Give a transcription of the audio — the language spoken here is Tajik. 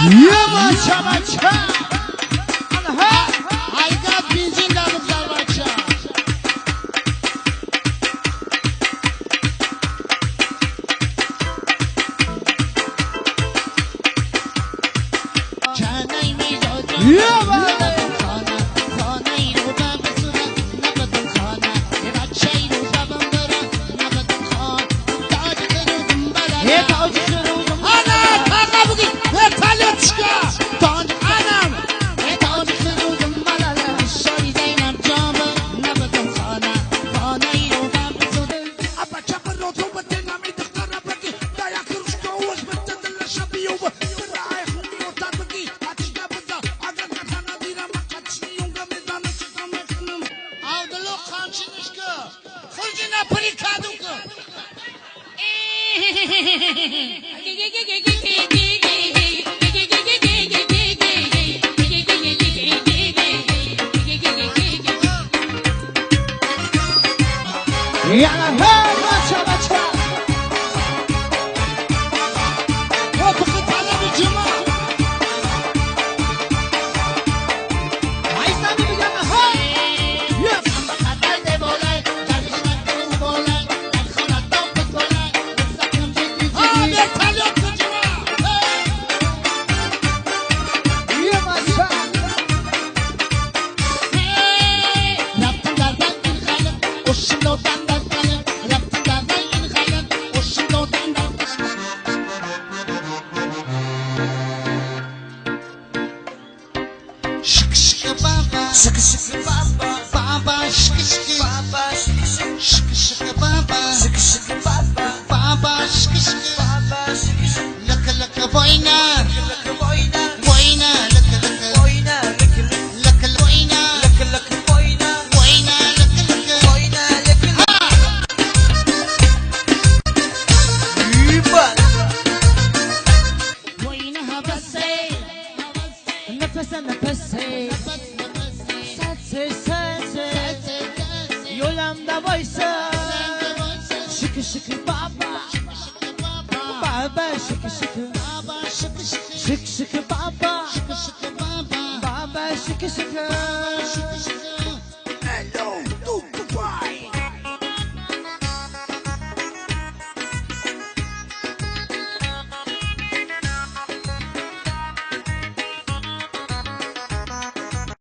Ё, бача, бача. Ай, газ, бензин да бигзар, бача. Ё. Ана, тага буги, вертолётчика. Анам. Абдулло, қамчинишка. Хурҷина прикаду-ка. Яла, ҳей, бача, бача. Опухи талаби ҷума. Айсами бигам, ҳей. Ё. А, вертолёт ҷума. Ё, бача. Рафтам дар ин халқ, ошим додам дар қалқ. Рафтам дар ин халқ, ошим додам дар. Шик шик баба, Шик шик баба, баба, шик шик, баба, шик шик, шик шик баба, шик шик баба, баба, шик шик, баба, шик шик, лак лак война, лак война, война, лак лак, война, лак лак, лак война, лак лак война, война, лак лак. Война, лак лак. Ебать! Война басе. Нафаса, нафасе. Сатсе, сатсе. Yo'lamda boysa. Shik shik baba. Baba, shik shik. Shik shik baba. Baba, shik shik.